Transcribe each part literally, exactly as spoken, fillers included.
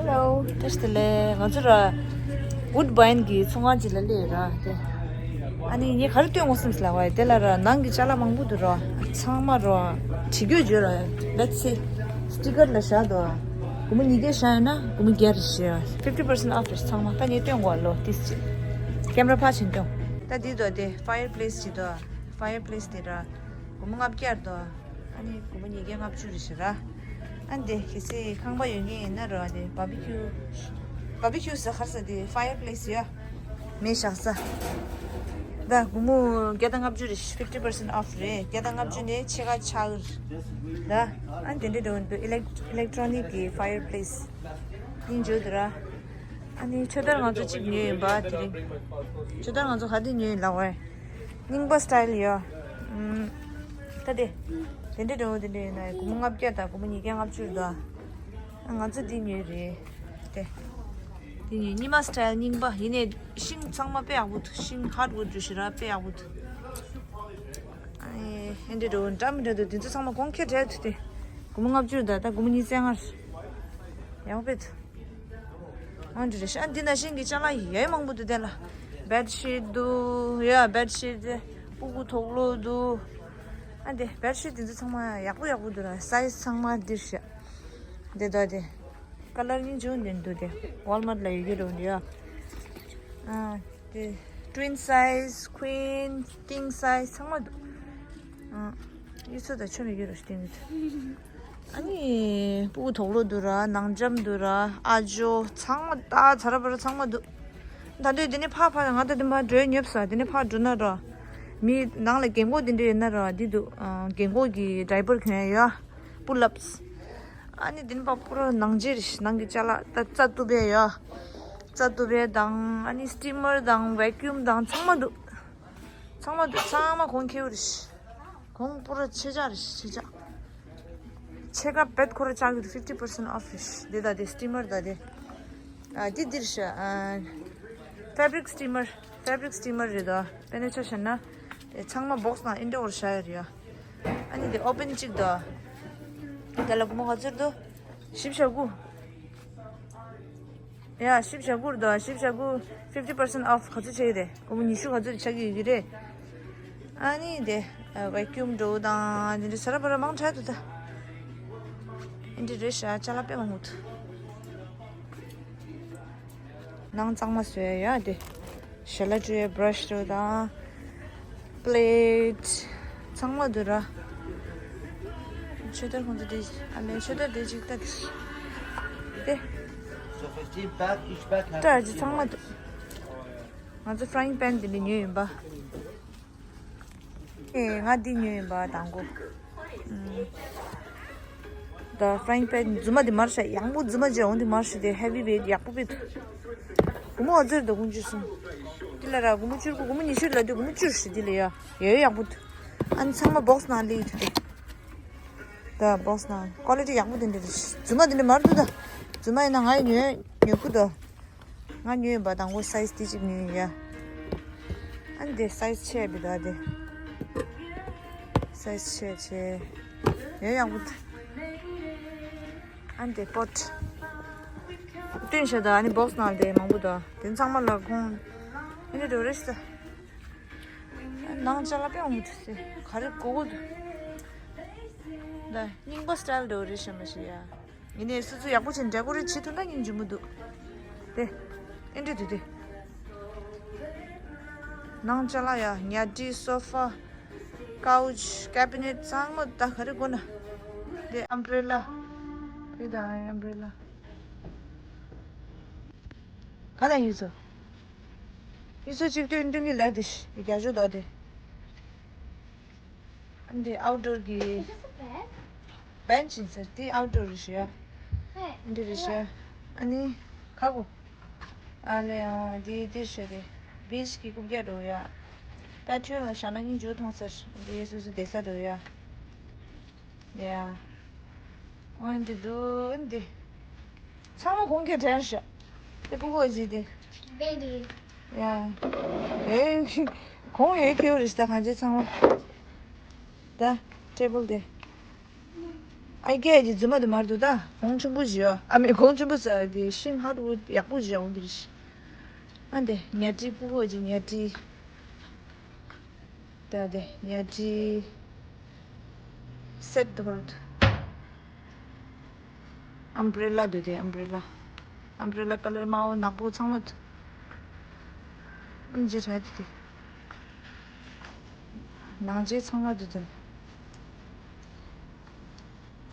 ཨོ། བཀྲ་ཤིས་བདེ་ལེགས། ང་ཚོ་ར་Woodbine གི་ཚོང་ཁང་ཅིག་ལ་སླེབས་ར་དེ། ཨ་ནི་ངས་ག་རེ་སྟོན་དགོས་བསམ་ཟེར་ལབ་པ་དེ་ལ་ར་ནང་གི་ཅ་ལག་མང་པོ་འདུག་ར། ཚང་མ་ར་བྲིས་བརྗོད་བརྗོད་ར། Let's see. སི་ཊི་ཀར་ལ་བཞག་འདུག་སྒོར་མོ་ཉིས་བརྒྱ་བཞག་ཡོད་ན་སྒོར་མོ་བརྒྱ་རེ་བཞག fifty percent off རེད། ཚང་མ་ད་ངས་སྟོན་དགོས་ལོ་ཏིས་ཅིག་ཀེམ་ར་ཕར་ཕྱིན་སྟོན། ད་འདི་འདུག་དེ་ཕ་ཡར་པི་ལེ་སི་ཅིག་འདུག་ཕ་ཡར་པི་ལེ་སི་དེ་ར་སྒོར་མོ་ལྔ་བརྒྱ་འདུག་ཨ་ནི་སྒོར་མོ་ཉིས་བརྒྱ་ལྔ་བཅུ་རེད་ཤག་ར། ཨ་འདི་གལ་སྲིད་ཁང་པ་ཡོད་མཁན་ཡིན་ན་ར་དེ་བྷར་བི་ཁྱུ། བྷར་བི་ཁྱུ་ཟེར་ག་རེ་ཟེར། དེ་ཕ་ཡར་པི་ལེ་སི་ཡ། མེ་བཞག་ས། ད་སྒོར་མོ་བརྒྱ་དང་ལྔ་བཅུ་རེད། fifty percent off རེད། བརྒྱ་དང་ལྔ་བཅུ་ནས་ཕྱེད་ཀ་ཆག་གི་རེད། ད་ཨ་ནི་དེ་འདྲ་འདྲ་བོ་འདུག་ཨི་ལེག་ཨི་ལེག་ཊོ་ནིག་གི་ཕ་ཡར་པི་ལེ་སི་ཡིན་བརྗོད་འདུག་ར། ཨ་ནི་མཆོད་དར་ང་ཚོ་གཅིག་ཉོས་ཡིན་པ་དེ་རིང་། མཆོད་དར་ང་ཚོ་ག་དེ་ཉོས་ཡིན་ལབ་པ། རྙིང་པ་སི་ཊལ་ཡོད། ཨུམ། ད་དེ། དེ་འདྲ་འདྲ་བོ་དེ་འདྲ་ཡིན་ན་སྒོར་མོ་ལྔ་བརྒྱ་དང་སྒོར་མོ་ཉིས་བརྒྱ་ལྔ་བཅུ་རེད་ད། ང་ཚོ་འདི་ཉོས་རེད། དེ། འདི་ཉོས་རྙིང་མ་སི་ཊལ་རྙིང་པ་ཡིན་ནའི་ཤིང་ཚང་མ་དཔེ་ཡག་པོ་འདུག་ཤིང་ཧར་ཌི་ཝུཌ་རེད་ཤག་ར། དཔེ་ཡག་པོ་འདུག་ཨ་ནི་ཨེ་འདྲ་འདྲ་བོ་འདྲ་མི་འདྲ་འདུག་འདི་ཚོ་ཚང་མ་གོང་ཁེ་རེད་འདུག་དེ། སྒོར་མོ་ལྔ་བཅུ་རེད་ད། ད་སྒོར་མོ་ཉིས་བརྒྱ་ལྔ་རེད། ཡག་པོ་དཔེ་འདུག་ཨང་འདི་རེད་ཤག་འདི་ནང་བཞིན་གྱི་ཅ་ལག་ཡ་ཡ་མང་པོ་འདུག་དེ་ལ། བེད་ཤིཊ་འདུག་ཡ་བེད་ཤིཊ་དེ། ཕྲུ་གུ་དུག་ལོག་འདུག་ཨ་འདི་བེད་ཤིཊ་འདི་ཚོ་ཚང་མ་ཡག་པོ་ཡག་པོ་འདུག་ར། སའི་ཛི་ཚང་མ་འདིར་ཤག་འདི་ད་དེ། ཀ་ལར་གཉིས་བྱུང་འདི་འདུག་དེ། ཝོལ་མར་ལ་ཡོད་ཀྱི་རེད་འདི་ཡ། ཨ་དེ། ཊུ་ཝིན་སའི་ཛི། ཀུ་ཝིན། ཀིང་སའི་ཛི་ཚང་མ་འདུག་ཨ། གཡུ་མཚོ་དང་ཆོ་མེད་ཀྱི་རོ་སྟེང་གི། ཨ་ནི་ཕྲུ་གུ་དུག་ལོག་འདུག་ར། ནང་འཇམ་འདུག་ར། ཨ་ཇོ་ཚང་མ་ད་ཚ་ར་བ་ར་ཚང་མ་འདུག་ད་འདོད་འདི་ནས་ཕར་ཕར་ང་ད་འདི་མ་འགྲོའི་ཉོབ་ས་འདི་ནས་ཕར་འགྲོ་ན་ར། མི་ནང་ལ་རྒན་གོག་འདི་འདྲ་ཡོད་ན་ར་འདི་འདུག་ཨ། རྒན་གོག་གི་ཌའི་པར་གྱོན་ཡ་ཡོད། པུལ་ལབས། ཨ་ནི་འདི་ནས་ཕར་པུ་ར་ནང་ཆེ་རེད། ནང་གི་ཅ་ལག་ད་རྩ་གཏུབ་ཡ་ཡོད། རྩ་གཏུབ་ཡ་དང་ཨ་ནི་སི་ཊི་མར་དང་ཝེ་ཀིའུམ་དང་ཚང་མ་འདུག་ཚང་མ་འདུག་ཚང་མ་གོང་ཁེ་པོ་རེད། གོང་པུ་ར་ཆེ་ཆག་རེད་ཆེ་ཆག་ཕྱེད་ཀ་བེད་ཁོ་ར་ཆག་གི་འདུག fifty percent off རེད། འདི་ད་དེ་སི་ཊི་མར་ད་དེ། ཨ་འདི་འདི་རེད་ཤག་ཨ་ཕེབ་རིག་སི་ཊི་མར། ཕེབ་རིག་སི་ཊི་མར་རེད་དོ། དཔེར་ན་ཆ་བཞག་ན། དེ་ཚང་མ་བོག་སི་ནང་ཨིན་ཌོར་བཞག་ཡོད་རེད་ཡ། ཨ་ནི་དེ་ཨོ་པན་གཅིག་དོ། དེ་ལ་སྒོར་མོ་ག་ཚོད་འདུག་བཞི་བཅུ་ཞེ་དགུ། ཡ་བཞི་བཅུ་ཞེ་དགུ་རེད་དོ། བཞི་བཅུ་ཞེ་དགུ། fifty percent off ག་ཚོད་ཆགས་ཀྱི་རེད། སྒོར་མོ་ཉི་ཤུ་ག་ཚོད་ཆགས་ཀྱི་ཡོད་ཀྱི་རེད། ཨ་ནི་དེ། ཝེ་ཀིའུམ་འདྲ་བོ་དང་དེ་འདྲ་ཚ་ར་བ་ར་མང་དྲགས་འདུག་ད། ཨེ་འདྲ་རེད་ཤག་ཅ་ལག་དཔེ་མང་པོ་འདུག་ནང་གཙང་མ་བཟོ་ཡ་ཡོད་དེ། ཞལ་ལག་བཀྲུ་ཡ་བྷ་ར་ཤི་འདྲ་བོ་དང་། པི་ལེཊ། ཚང་མ་འདུག་ར། མཆོད་དར་ཁོང་ཚོ་དེ། ཨ་ལས་མཆོད་དར་དེ་ཅིག་ལྟ་དེ། དེ། So fifteen pack, each pack has ད་ཅི་fifteen ཚང་མ་oils. འདུག་ང་ཚོ་ཕ་རའིང་པན་དེ་འདྲ་ཉོས་ཡིན་པ། ཨེ་ང་འདི་ཉོས་ཡིན་པ་དང་པོ། ཨུམ། ད་ཕ་རའིང་པན་རྫུན་མ་འདི་མར་ཤ་ཡང་པོ་རྫུན་མ་ཅན་འོང་འདི་མར་ཤ་དེ་ཧེ་བི་བེད་ཡག་པོ་བེད། སྒོར་མོ་ཨ་ཙེར་ད་དགུ་བཅུ་གསུམ། འདི་ལ་ར་སྒོར་མོ་བཅུ་དགུ། སྒོར་མོ་ཉི་ཤུ་ལ་འདི་སྒོར་མོ་བཅུ་ཞིག་འདི་ལ་ཡ་ཡོད་ཡག་པོ་འདུག་ཨ་ནི་ཚང་མ་བོག་སི་ནང་ལི་ཡི་འདུག་ད་བོག་སི་ནང་ཀོ་ལི་ཊི་ཡག་པོ་དེ་འདྲ་རེད། རྫུན་མ་དེ་འདྲ་མར་འདུག་ད་རྫུན་མ་ཡིན་ན་ང་ཡི་ཉོས་ཉོ་ཁུ་ད། ང་ཉོས་ཡིན་པ་དང་པོ་སའི་ཛི་དེ་གཅིག་ཉོས་ཡིན་ཡ། ཨ་ནི་དེ་སའི་ཛི་ཆེ་བི་ད་དེ། སའི་ཛི་ཆེ་ཆེ། ཡོད་ཡག་པོ་འདུག་ཨ་ནི་དེ་པོཊ། བསྟན་ཤ་ད་ཨ་ནི་བོག་སི་ནང་དེ་མང་པོ་ད་དེ་ཚང་མ་ལ་ཁོང་། ཨ་ནི་འགྲོ་རེས་ད། ནང་ཅ་ལག་དཔེ་མང་པོ་འདུག་སེ་ག་རེ་དགོས་དགོས་འདུག་ད་རྙིང་པ་སི་ཊལ་འགྲོ་རེས་ཤ་མ་ཤི་ཡ། ཡིན་ནའི་སོ་སོ་ཡག་པོ་བྱས་ནས་འདྲ་པོ་རེ་བྱེད་ཐུབ་ན་སྙིང་རྗེ་མོ་འདུག་དེ། ཨེ་འདྲ་འདུག་དེ། ནང་ཅ་ལག་ཡ་ཉལ་ཁྲི། སོ་ཕ། ཀའུ་ཆི། ཀེ་བི་ནེཊ་ཚང་མ་ད་ག་རེ་དགོས་ན། དེ་ཨམ་བྷི་རེ་ལ། དེ་ད་ཨམ་བྷི་རེ་ལ། ག་ལ་ཡོད་ཚོ། ཡོད་ཚོ་གཅིག་སྟོན་སྟོན་གྱི་ལ་དེ་ཤི་རྒྱ་ཇོ་ད་དེ། འདི་ཨའུ་ཌོར་གྱི། Is this a bed? བེན་ཅི་ཡིན་ཟེར། འདི་ཨའུ་ཌོར་རེད་ཤག Hey, འདི་རེད་ཤག་ཨ་ནི། ཁ་གོ། ཨ་ལེ་ཨ་འདི་འདི་ཤ་རེད། བིཆ་གི་རྐུབ་བཀྱག་འགྲོ་ཡ། པེ་ཊི་ཡོ་ལ་བཞག་ན་སྙིང་རྗེ་མཐོང་ཟེར། འདི་སོ་སོ་བསྡད་ས་འགྲོ་ཡ། ཡ། འོན་ཏེ་འདུག་འདི། ཚང་མ་གོང་ཁེ་དྲན་ཤག་དེ་ཕྲུ་གུ་ཟིག་དེ། Baby. ཡ། ཨེ། གོང་ཡོད་ཁེའུ་རེད་ཤག་གང་ཅི་ཚང་མ། ད་ཊེ་བལ་དེ། ཨའི་ཀེ་ཡ་གི་རྫུན་མ་དུ་མར་དུ་ད་གོང་ཆེན་པོ་ཞིག་ཡོད། ཨ་མའི་གོང་ཆེན་པོ་ཟེར་དེ་ཤིང་ཧར་ཌ་ཝུཌ་ཡག་པོ་ཞིག་ཡོང་གི་རེད། ཨ་འདི་ཉལ་ཁྲི་ཕྲུ་གུ་གི་ཉལ་ཁྲི། ད་དེ་ཉལ་ཁྲི་སེ་ཊི་དུ་མར་དུ། ཨམ་བྷི་རེ་ལ་འདུག་དེ་ཨམ་བྷི་རེ་ལ། ཨམ་བྷི་རེ་ལ་ཀ་ལར་དམར་པོ་ནག་པོ་ཚང་མ་འདུག་ཨམ་ཇི་རེད་དེ། ནང་ཆས་ཚང་མ་འདུག་དེ།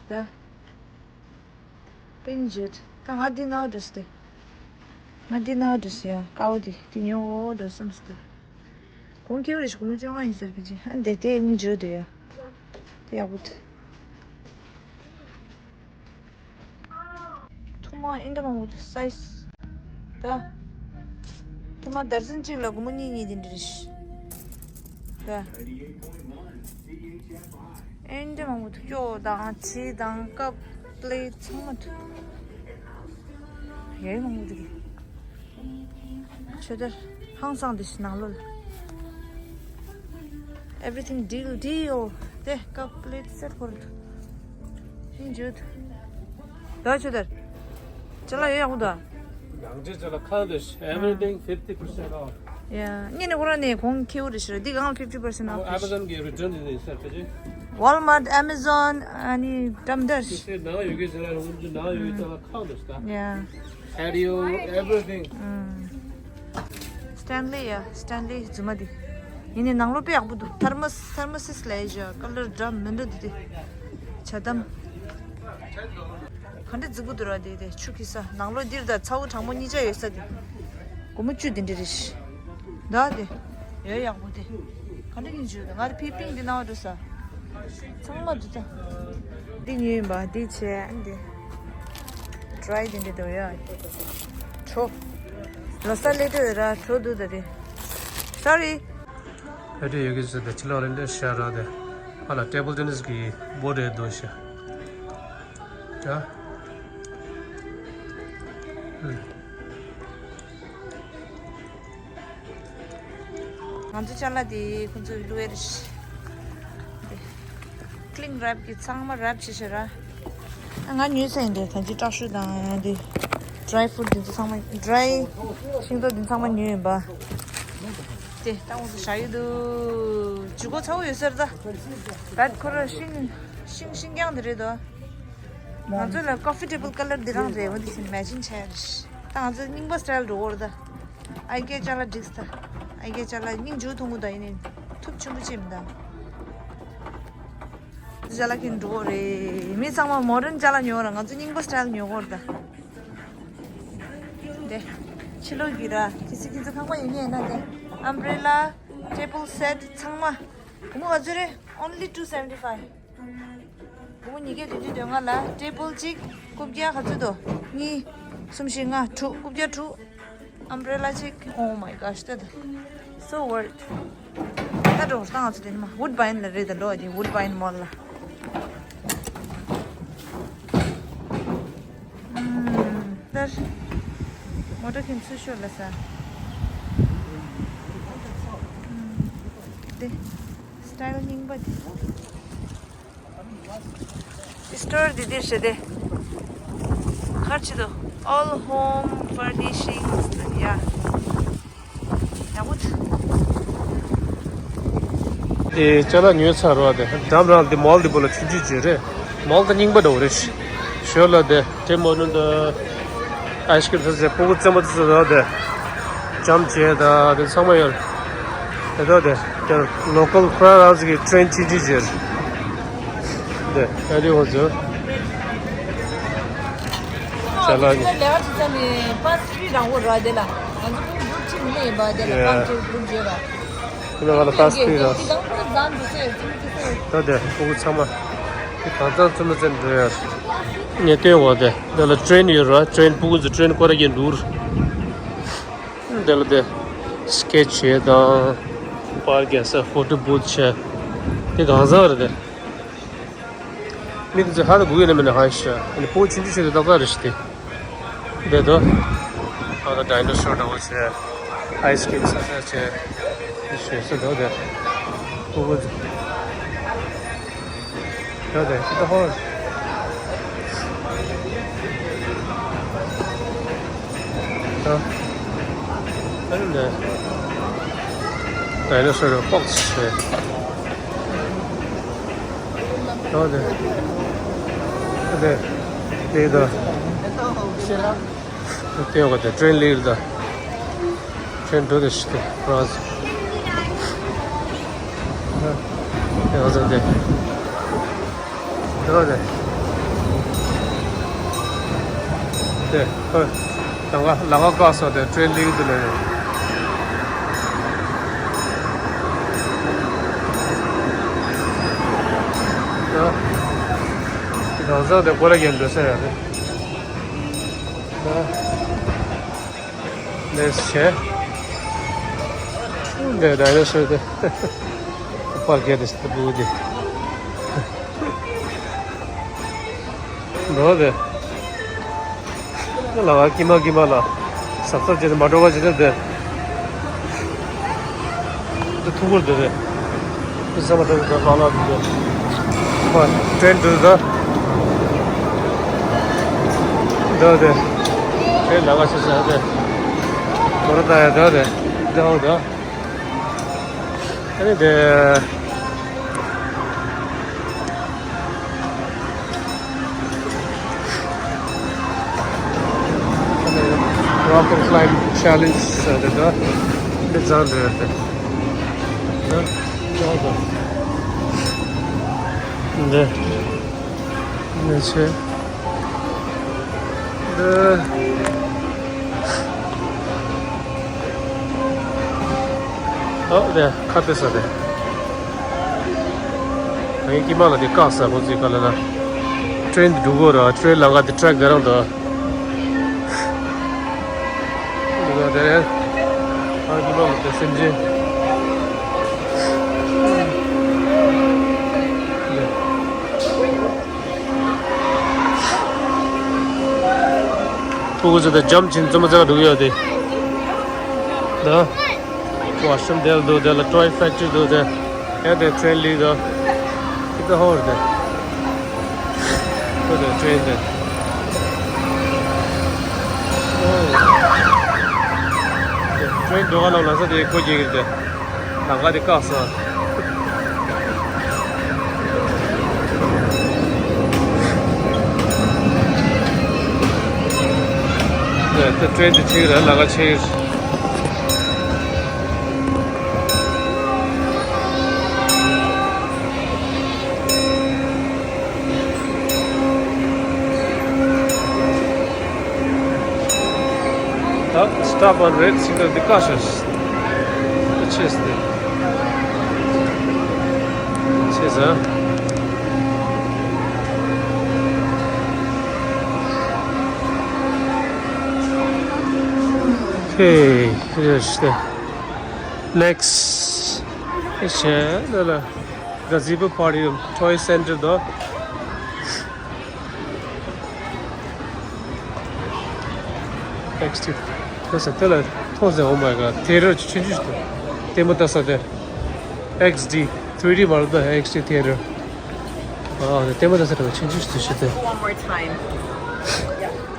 ད། པིན་ཇེཊ། ད་ང་འདི་ནང་འགྲོ་སྟེ། ང་འདི་ནང་འགྲོ་སི་ཡ། ཀའོ་དེ་དེ་ཉོ་འགྲོ་བསམ་སྟེ། གོང་ཁེ་བོ་རེ་ཞིག་གོང་ཅོ་ང་ཡིན་ཟེར་གི་ཅི། ཨ་འདི་དེ་ཉིན་འཇོ་དེ་ཡ། དེ་ཡག་པོ་དེ། ཐུག་མ་ཨིན་འདྲ་མང་པོ་འདུག་སའི་ཛི། ད། ཐུག་མ་དར་ཛན་གཅིག་ལ་སྒོར་མོ་གཉིས་གཉིས་དེ་འདྲ་རེད། ད། ཨིན་འདྲ་མང་པོ་འདུག་སྐྱོ་དང་ཕྱེ་དང་ཀབ་པི་ལེ་ཊི་ཚང་མ་འདུག་ཡ་ཡ་མང་པོ་འདུག་ཆོས་དར་ཧང་སང་དེ་ཞིག་ནང་ལོགས་ལ། Everything deal deal. དེ་ཀབ་པི་ལེ་ཊི་སེ་ཊི་ཁོར་དུ། ཧིན་ཇུ་དུ། ད་ཆོས་དར། ཅ་ལག་ཡོད་ཡག་པོ་འདུག་ནང་ཆས་ཅ་ལག་ཁག་འདུག Everything fifty percent off. ཡ། ངས་ནི་ཁོ་རང་ནས་གོང་ཁེ་བོ་རེ་ཞིག་རེད། འདི་གང་fifty percent off རེད། Amazon གི་རི་ཊརན་འདི་ནས་སེ་ཊི་རེད། Walmart, Amazon, ཨ་ནི་འགྲམ་འདར། ཁྱེད་ཚོའི་ནང་ཡོད་གི་ཟེར་ལ་ཡོང་རྒྱུ་ནང་ཡོད་གི་ཅ་ལག་ཁག་འདུག་ད། ཡ། Patio, everything. ཨུམ། སི་ཊན་ལི་ཡ། སི་ཊན་ལི་རྫུན་མ་འདི། ཡིན་ནའི་ནང་ལོགས་དཔེ་ཡག་པོ་འདུག་ཐར་མོ་སི། ཐར་མོ་སི་ལབ་ཡ་ཅིག་ཡོད། ཀ་ལར་འདྲ་མི་འདྲ་འདུག་དེ། ཇ་དམ། ག་འདྲ་རྫིག་པོ་འདུག་ར་དེ། དེ་ཆུ་འཁྱེར་ས། ནང་ལོགས་འདིར་ད་ཚ་བོ་གྲང་མོ་གཉིས་ཆ་ཡོད་ས་དེ། སྒོར་མོ་བཅུ་དེ་འདྲ་རེད། ད་དེ། ཡོད་ཡག་པོ་དེ། ག་འདྲ་གིན་བྱོས་དང་། ང་རེ་ཕི་པིང་འདི་ནང་འགྲོ་ས། ཚང་མ་འདུག་ད། འདི་ཉོས་ཡིན་པ། འདི་བྱས་འདི། ཌི་རའི་འདི་འདྲ་འདུག་ཡ། གྲོ། ལོ་གསར་སླེབས་འགྲོ་ཡོད་ར། གྲོ་འདུག་ད་དེ། སོ་རི། ཨ་འདྲ་ཡོད་གི་ཟེར་ཏེ་ཕྱི་ལོགས་ལ་སླེབས་ཤག་ར་དེ། ཨ་ལ་ཊེ་བལ་ཊེ་ནི་སི་གི་བོར་ཌི་རེད་འདུག་ཤག་ད། ང་ཚོ་ཅ་ལག་དེ་ཁོང་ཚོས་བླུགས་ཡ་རེད། ཀི་ལིང་རེབ་ཀྱིས་ཚང་མ་རེབ་བྱས་བྱས་ར། ང་ཉོས་ཚར་ཡིན་དེ། ད་ཅི་ཏྲག་ཤུ་དང་དེ། ཌི་རའི་ཕུ་རུཊ་དེ་ཚོ་ཚང་མ། ཌི་རའི་ཤིང་ཏོག་དེ་ཚང་མ་ཉོས་ཡིན་པ། དེ་ད་ཁོང་ཚོ་བཞག་ཡོད་འདུག་ཇུས་འགོད་ཚ་བོ་ཡོད་ས་རེད་ད། བེད་ཁོ་ར་ཤིང་། ཤིང་ཤིང་རྐྱང་དེ་རེད་དོ། ང་ཚོ་ལ་ཀོ་ཕི་ཊེ་བལ་ཀ་ལར་འདི་རང་རེད། འོ་འདི་བཞིན་མེ་ཅིང་བྱས་རེད། ད་ང་ཚོ་རྙིང་པ་སི་ཊལ་འགྲོ་གི་རེད་ད། ཨའི་ཀེ་ཅ་ལག་འགྲིག་ས། ཨའི་ཀེ་ཅ་ལག་སྙིང་རྗེ་མཐོང་གི་ད། ཡིན་ནའི་ཐུབ་ཆེན་པོ་ཅིག་མི་འདུག་ཅ་ལག་གིན་འགྲོ་གི་རེད། མི་ཚང་མ་མོ་ཌན་ཅ་ལག་ཉོ་གི་རེད། ང་ཚོ་རྙིང་པ་སི་ཊལ་ཉོ་གི་རེད་ད། དེ་ཕྱི་ལོགས་ཀྱི་ར། ཁྱེད་ཚོ་ཁྱེད་ཚོ་ཁང་པ་ཡིན་ནའི་ན་དེ། ཨམ་བྷི་རེ་ལ། ཊེ་བལ་སེ་ཊི་ཚང་མ། སྒོར་མོ་ག་ཚོད་རེད། Only two seventy five. སྒོར་མོ་ཉིས་བརྒྱ་བདུན་ཅུ་དོན་ལྔ་ལ་ཊེ་བལ་གཅིག་རྐུབ་བཀྱག་ག་ཚོད་འདུག་གཉིས། གསུམ་བཞི་ལྔ་དྲུག་རྐུབ་བཀྱག་དྲུག་ཨམ་བྷི་རེ་ལ་གཅིག Oh my gosh, that so worth. ད་འགྲོ་ད་ང་ཚོ་དེ་ནི་མ་Woodbine ལ་རེད་ད། འགྲོ་དེ་Woodbine Mall ལ། ཨམ། ད་མོ་ཊ་གིན་ཚུར་ཤོག་ལ་ས། ཨམ། དེ་སི་ཊལ་རྙིང་པ་དེ། སི་ཊོར་འདི་འདིར་བྱས་ཏེ། གར་ཆེ་དོ། All home furnishings. ཡ། ཡག་པོ་འདུག་དེ་ཅ་ལག་ཉོས་ཚར་བ་དེ། འགྲམ་རང་དེ་མོལ་དེ་པོ་ལ་ཆུང་ཆུང་བྱས་རེད། མོལ་ད་རྙིང་པ་འདྲ་བོ་རེད། ཞོར་ལ་དེ་ཊིམ་ཧོར་ཊན་དང་། ཨའི་སི་ཀི་རིམ་ཟེར་ཟེར་སྤུ་གུ་བཙན་པོ་དེ་ཚོ་རེད་དེ། ཇམ་བྱས་ད་དེ་ཚང་མ་ཡོད། དེ་ད་དེ་དེ་ལོ་ཀལ་ཕ་ར་རའོ་གི་ཊི་རེན་ཆུང་ཆུང་བྱས་རེད། དེ་ཨ་དེ་ཧོ་ཚོ། ཅ་ལག་ནི། ལས་ཀ་བྱེད་ས་ནི་པ་སི་ཕི་རི་རང་དབང་རེད་དེ་ལ། ང་ཚོ་ཀུན་གྲུབ་ཁྲིད་མི་ཡིན་པ་དེ་ལ། ཡ། ཀམ་ཁྲིད་གྲུབ་བྱས་པ། ཁྱོད་ལ་ང་ལ་པ་སི་ཕི་རི་རང་། དེ་དང་པོ་རྫམ་འདུག་སེ་ཙི་མི་ཙི་སེ། ད་དེ་སྤུ་གུ་ཚང་མ། དེ་གང་ཚང་ཙི་མི་ཙི་འགྲོ་ཡ། ངས་བསྟན་འོ་དེ། དེ་ལ་ཊི་རེན་ཡོད་ར། ཊི་རེན་སྤུ་གུ་ཚོ་ཊི་རེན་སྐོར་ར་གྱིན་འདུག་དེ་ལ་དེ། སི་ཀེ་ཆི་བྱས་དང་། པར་རྒྱག་ས། ཕོ་ཊོ་བུ་ཐི་བྱས། དེ་གང་ཟག་རེད་དེ། མི་དེ་ཚོ་ཧ་ལས་དགོས་ཀྱི་ན་མེད་ན་ཧ་ཤ། ཨ་ནི་ཕོ་ཆུང་ཆུང་ཆུང་དེ་ཏག་ཏག་རེད་ཤི་དེ། དེ་དོ། ཨ་ད་ཌའི་ནོ་སོར་འདྲ་བོ་བྱས། ཨའི་སི་ཀི་རིམ་ཟ་ས་བྱས། དེ་བྱས་ས་དོ་དེ། ཕོ་བུ་དེ། དོ་དེ་ད་ཧོ། ཨ་ནི་ནས་ཌའི་ནོ་སོར་ལ་ཕོག་ཚེ། ཨོ་དེ། ཨ་དེ། དེ་ད། དེ་ཡོད་ག་དེ་ཊེན་ལིར་ད། ཊེན་འགྲོ་དེ་ཤི་དེ་ཕ་རན་སི། དེ་ང་ཚོ་དེ། འགྲོ་དེ། དེ་ཁོ། ལམ་ཁ་ལམ་ཁ་བཀག་སོང་དེ་ཊེན་ལིར་དེ་ལ་ཡོད། དེ་གང་ཟག་དེ་ཁོ་ར་གྱེན་འགྲོ་ས་ཡོད་རེད། ལེས་བྱས། འདི་ཌའི་ནོ་སོར་དེ། པར་གྱི་དེ་སྟེ་བུ་དེ། འགྲོ་དེ། ལ་བ་ཀི་མ་ཀི་མ་ལ། ཟབ་ཟབ་བྱས་ཏེ་མ་འགྲོ་བ་བྱས་ཏེ་དེ། འདི་ཐུག་པར་འདི་རེད། འདི་ཟ་མ་ཐག་ཏུ་ལ་ལ་འདི་རེད། མ་ཊེན་འདི་ད། འདི་དེ། ཊེན་ལ་ལ་ཆ་ཆ་དེ། མོ་ར་ད་ཡ་འདི་དེ། འདི་ཧོ་འདི། ཨ་ནི་དེ། Rock and Climb Challenge ཟེར་དེ་འདྲ། འདི་རྫོང་འདྲ་རེད་དེ། འདི་ཅོག་འདི། འདི། འདི་ཆེ། འདི། ཨོ་དེ་ཁ་དེ་ས་དེ། ངའི་ཀི་མ་ལ་དེ་བཀག་ས་ཁོ་ཚོའི་ཁ་ལ་ན། ཊེན་འདུག་གོ་ར་ཊེན་ལམ་ཁ་དེ་ཊེག་དེ་རང་དུ། འདུག་ག་དེ་རེད། ཨ་ཀི་མ་ལ་དེ་སེམས་ཅན། ཕྲུ་གུ་ཚོ་དང་འཇམ་ཅིང་འཛོམས་ཚ་འགྲོ་གི་ཡོད་དེ། ད། ཝ་ཤོ་རུམ་དེ་ལ་འདུག་དེ་ལ་ཊོའི་ཕེག་ཊི་རི་འདུག་དེ། ཡ་དེ་ཊེན་ལི་དོ། ཁྱི་ད་ཧོར་དེ། ཁོ་དེ་ཊེན་དེ། ཊེན་འགྲོ་ག་ལ་ལ་ས་དེ་ཁོ་རྒྱལ་གྱི་དེ། ལམ་ཁ་དེ་བཀག་སོང་། ད་ཊེན་དེ་ཆེ་གི་ར་ལམ་ཁ་ཆེ་གི། ད་stop on red signal འདི་བཀག་ཤོག་ཆེས་ཏེ། ཆེས་ཨ། ཧེ། རེད་ཤི་ཏེ། Next བྱས་ན་ལ་gazebo party toy center དོ། Next དེ་ས་དེ་ལ་མཐོང་ཟེར། Oh my god, theater ཆུང་ཆུང་ཞིག་འདུག་ལྟད་མོ་ལྟ་ས་དེ། X D, three D མ་རེད་ད། X D theater. ཨ་ལྟད་མོ་ལྟ་ས་དེ་ཆུང་ཆུང་ཞིག་འདུག་ཤི་ཏེ། One more time.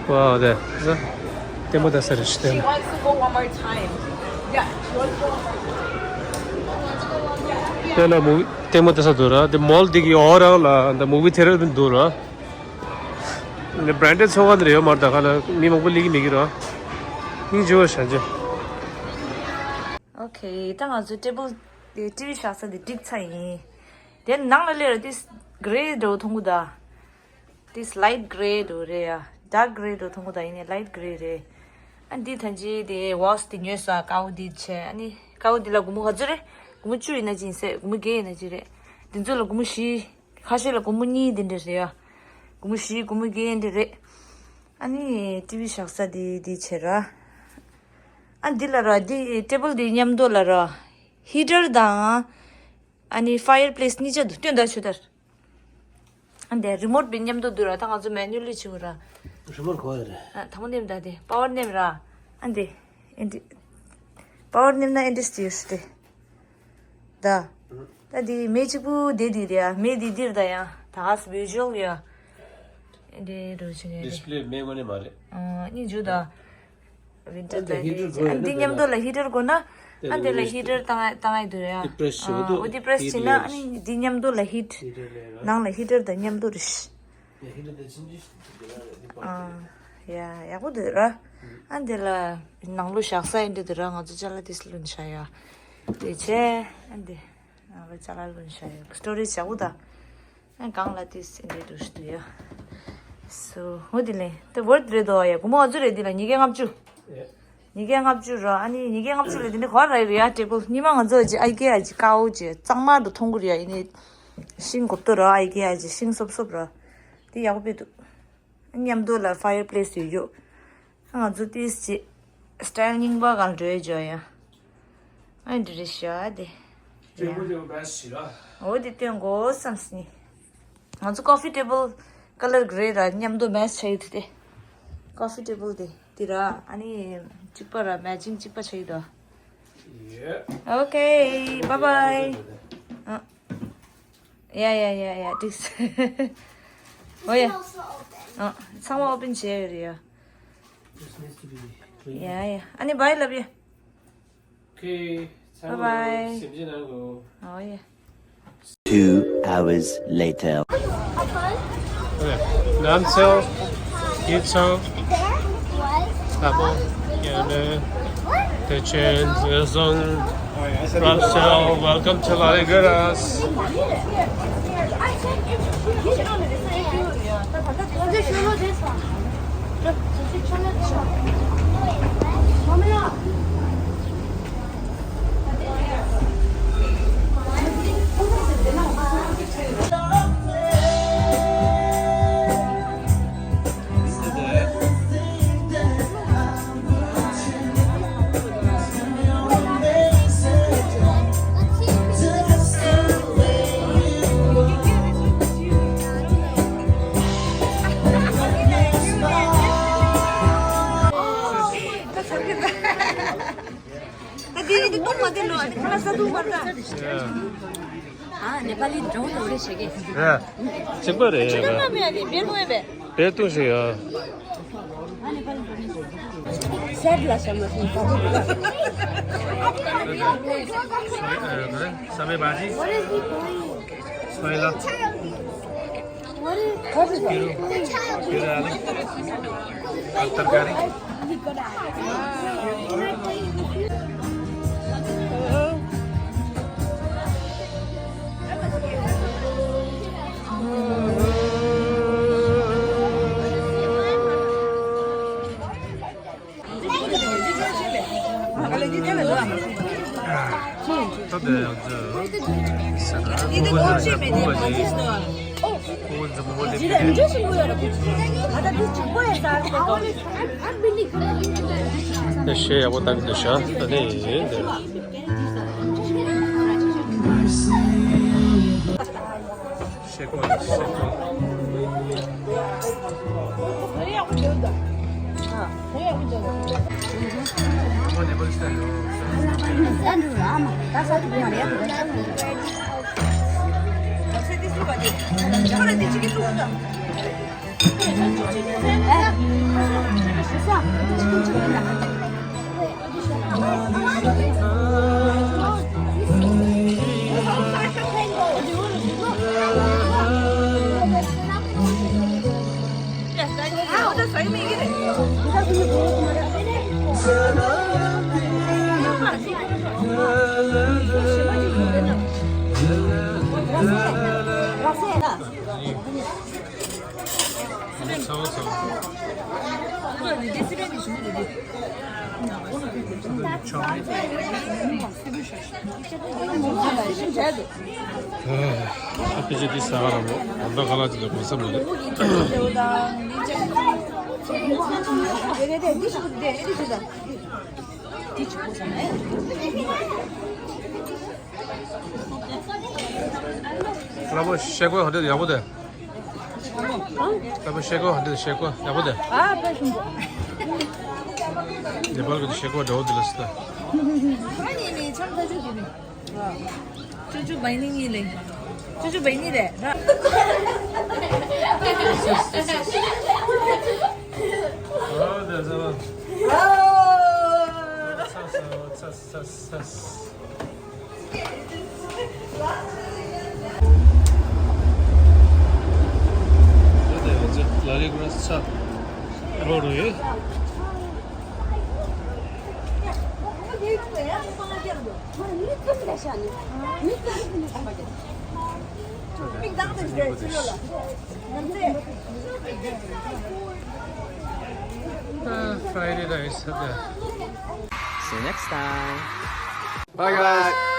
Wow, དེ་ལྟད་མོ་ལྟ་ས་རེད་ཤི་ཏེ། She wants to go one more time. Yeah, she wants to go one more time. དེ་ལ་མུ་བི་ལྟད་མོ་ལྟ་ས་འདུག་ར། དེ་མོལ་དེ་གི་འོག་རང་ལ་ད་movie theater འདུག་ར། འདི་branded ཚོང་ཁང་འདི་རེད་ཡོད་མ་རེད། ད་ག་ལ་མི་མང་པོ་སླེབས་ཀྱི་མེད་ཀྱི་ར། སྙིང་རྗེ་བོ་ཞེ་ཅིག Okay, ད་ང་ཚོ་ཊེ་བལ་དེ་ཊི་ཝི་བཞག་ས་དེ་འགྲིག་ཚར་ཡིན། དེ་ནང་ལ་སླེབས་ར་དེ་grey འདྲ་བོ་མཐོང་གི་ད། དེ་light grey འདྲ་བོ་རེད་ཡ། Dark grey འདྲ་བོ་མཐོང་གི་ད། ཡིན་ནའི་light grey རེད། ཨ་འདི་ད་ཅི་དེ་watch དེ་ཉོས་སོང་། ཀའོ་དེ་བྱས། ཨ་ནི་ཀའོ་དེ་ལ་སྒོར་མོ་ག་ཚོད་རེད། སྒོར་མོ་བཅུ་ཡིན་ན་ཅི་ཡིན་ཟེར། སྒོར་མོ་བརྒྱད་ཡིན་ན་ཅི་རེད། དེ་ཚོ་ལ་སྒོར་མོ་བཞི། ཁ་ཤས་ལ་སྒོར་མོ་གཉིས་དེ་འདྲ་རེད་ཡ། སྒོར་མོ་བཞི་སྒོར་མོ་བརྒྱད་དེ་རེད། ཨ་ནི་ཊི་ཝི་བཞག་ས་དེ་དེ་བྱས་ར། ཨ་འདི་ལ་ར་འདི་ཊེ་བལ་དེ་མཉམ་དུ་ལ་ར། heater དང་། ཨ་ནི་fireplace གཉིས་ཆ་འདུག་སྟོན་ད་ཆུ་དར། ཨ་འདི་remote དེ་མཉམ་དུ་འདུག་ར། ད་ང་ཚོ་manually བྱེད་དགོས་ར། རི་མོ་ཊི་ག་པར་རེད། ཨ་དང་པོ་ནེམ་ད་དེ་power ནེམ་ར། ཨ་འདི། ཨེ་འདི། power ནེམ་ན་ཨེ་འདི་སྟེ་ཡོད་ཤི་སྟེ། ད། ད་འདི་མེ་གཅིག་པུ་དེ་འདི་རེད་ཡ། མེ་འདི་འདིར་ད་ཡ། ད་ག་སི་visual ཡ། ཨེ་འདི་རུ་ཆེ་ནས་རེད། display མེ་མ་ནེ་མ་རེད། ཨ་ནི་འཇུ་ད། ཝིན་ཊར་ད་ལྟ་ཧི་ཊར་དགོས་ཡོད་ན་འདི་མཉམ་དུ་ལ་ཧི་ཊར་དགོས་ན། ཨ་འདི་ལ་ཧི་ཊར་བཏང་བཏང་ཡ་འདུག་ཡ། འདི་པི་རེ་སི་བྱེད་དུས་འོ་འདི་པི་རེ་སི་བྱེད་ན་ཨ་ནི་འདི་མཉམ་དུ་ལ་ཧི་ཊར། ནང་ལ་ཧི་ཊར་དང་མཉམ་དུ་རེད། ཡ་ཡག་པོ་འདུག་ར། ཨ་འདི་ལ་ནང་ལོ་བཞག་ས་ཡིན་འདི་འདུག་ར། ང་ཚོ་ཅ་ལག་དེ་སློན་བྱ་ཡ། དེ་བྱས་ཨ་འདི་ནང་ལོ་ཅ་ལག་སློན་བྱ་ཡ་སི་ཊོ་རེ་ཇི་ཡག་པོ་ད། ཨ་གང་ལ་དེ་སེ་འདྲེ་འདུག་ཤི་འདུག་ཡ། སོ་འོ་དེ་ལས་དེ་ཝར་ཐི་རེད་དོ་ཡ། སྒོར་མོ་ཨ་ཚོ་རེད། དེ་ལ་ཉིས་བརྒྱ་ལྔ་བཅུ། ཉིས་བརྒྱ་ལྔ་བཅུ་ར། ཨ་ནི་ཉིས་བརྒྱ་ལྔ་བཅུ་ལས་དེ་ནི་ག་རེ་རེད་ཡ། ཊེ་བལ་ཉི་མ་ང་ཚོ་ཨ་ཅི་ཨའི་ཀེ་ཨ་ཅི་ཀའོ་ཅི་གཙང་མ་དུ་མཐོང་གི་རེད་ཡ། ཡིན་ནི་ཤིང་གོབ་ཏོ་ར། ཨའི་ཀེ་ཨ་ཅི་ཤིང་སོབ་སོབ་ར། དེ་ཡག་པོ་དཔེ་འདུག་མཉམ་དུ་ལ་ཕ་ཡར་པི་ལེ་སི་ཡོད་ཡོད། ང་ཚོ་ཏིས་ཅི་སི་ཊལ་རྙིང་པ་གང་འགྲོ་ཡ་ཇོ་ཡ། ཨ་འདི་རེད་ཤག་དེ། ཊེ་བལ་དེ་མེ་ཆི་ར། འོ་དེ་སྟོན་དགོས་བསམ་སི་ནི། ང་ཚོ་ཀོ་ཕི་ཊེ་བལ་ཀ་ལར་གྷི་རེ་ར་མཉམ་དུ་མེ་ཆི་ཆགས་ཡོད་དེ། ཀོ་ཕི་ཊེ་བལ་དེ་དེ་ར། ཨ་ནི་གཅིག་པ་ར་མེ་ཆིང་གཅིག་པ་ཆགས་ཡོད་དོ། ཡེ། ཨོ་ཁེ། བཱའི་བཱའི། ཨ། ཡ་ཡ་ཡ་ཡ། འགྲིག་སོང་། འོ་ཡ། ཨ་ཚང་མ་ཨོ་པན་བྱས་ཡོད་རེད་ཡ། This needs to be clean. ཡ་ཡ། ཨ་ནི་བཱའི་ལབ་ཡ། Okay. Bye bye. སེམས་ཅན་ནང་གོ། འོ་ཡ། Two hours later. Okay. Namseo, Yitso, Labo, Yane, Techen, Zezong, Ramseo, welcome to Laliguras. ད་དེ་ཡིན་དུས་གཏོང་མ་དེ་ལོ་ཨ་ནི་ཁ་ལག་ཟ་འདུག་མ་རེད། ཨ་ནེ་པ་ལི་འགྲོ་འདུག་རེ་བྱེད་ཀྱི། ཡ། གཅིག་པ་རེད། ཁྱོད་ཀྱང་མ་མེད་ཨ་ནི་བེར་མོ་ཡོད་པས། བེར་བཏུང་ཞིག་ཡ། ཨ་ནེ་པ་ལི་འགྲོ་ནི། སེར་ལ་བྱ་མ་སོང་ཟ་འདུག་ག་ས་མེད་པ་ཅི། སོ་ཡ་ལ། Quiero, quiero algo. Al tercari. ད་ཤེས་ཡག་པོ་བཏང་གི་འདུག་ཤག་ད་ནི་ཡིན་འདི། ཤེས་གོ་ཤེས་གོ་ཨ་ཕི་ཅི་དེ་ཟ་ག་ར་མོ། ཨ་མདའ་ཁ་ལག་ཅིག་ལ་གོ་ས་མ་རེད། ལ་མོ་ཤེ་ཀོ་ཧོ་ཊེལ་ཡག་པོ་དེ། ལ་མོ་ཤེ་ཀོ་ཧོ་ཊེལ་ཤེ་ཀོ་ཡག་པོ་དེ། ཨ་པ་ཤིང་པོ། ནེ་པཱལ་གི་ཤེ་ཀོ་འདྲ་བོ་དེ་ལ་སི་ད། ཨ་ནི་ནི་ཆམ་ཐ་ཆུ་དེ་ནི། ཆུ་ཆུ་བའི་ནི་ནི་ལེ། ཆུ་ཆུ་བའི་ནི་ལེ་ར། ཨོ་དེ་ཟ་བ། ས་ས་ས། ལ་ལི་གུ་ར་ས། རོ་རུ་ཡེ། ཨ། Fried rice ཨ། See you next time. Bye, guys.